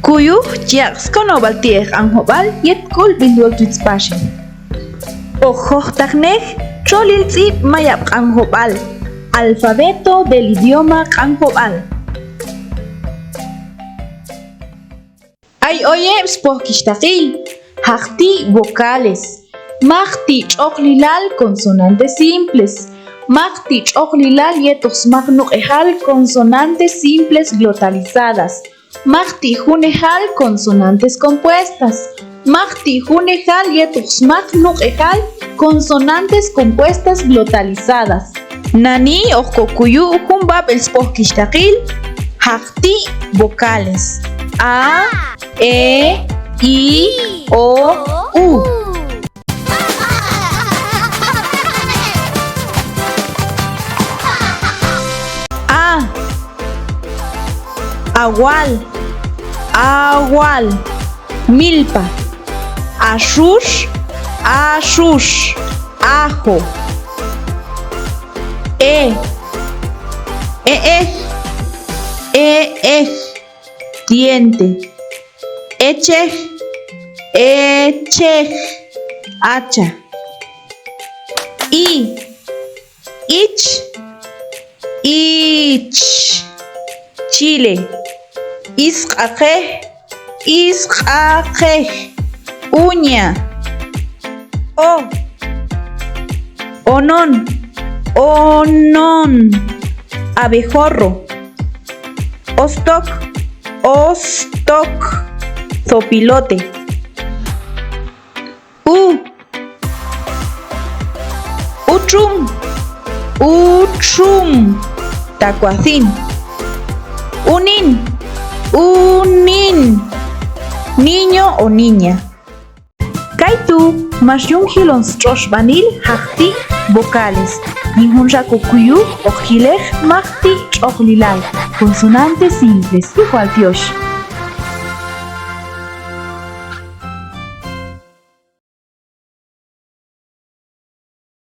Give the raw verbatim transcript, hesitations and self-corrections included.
Kuyuj chi yaq' skonob'al ti'ej Q'anjob'al yet k'ulb'il yol twitz Paxil. Hoq jojtaqnej txolil tz'ib' mayab' Q'anjob'al, alfabeto del idioma Q'anjob'al. Ay oyeb' spojkixhtaqil. Jaqti' vocales. Maqti' tx'oqlilal consonantes simples. Maqti' tx'oqlilal yetoq smaq nuq'ejal consonantes simples glotalizadas. Maqti' junejal consonantes compuestas. Maqti' junejal yetoq smaq nuq'ejal consonantes compuestas glotalizadas. Nani' hoq kokuyu' jun b'ab'el spojkixhtaqil jaqti' vocales. A, e, i, o, u. A. Awal. Awal. Milpa. Axux. Axux. Ajo. E. E'ej. E'ej. Diente. Echej. Echej. Hacha. I. Ich. Ich. Chile. Isq'aqej. Isq'aqej. Uña. O. Onon. Onon. Abejorro. Ostok. Ostok. Zopilote. U. Utxum. Utxum. Tacuacín. Unin. Unin. Niño o niña. Kaytu' max yun jilon stx'oxb'anil jaqti' vocales. Yin junxa kokuyu' hoq jilej maqti' tx'oqlilal consonantes simples. Yuj wal tyoxh.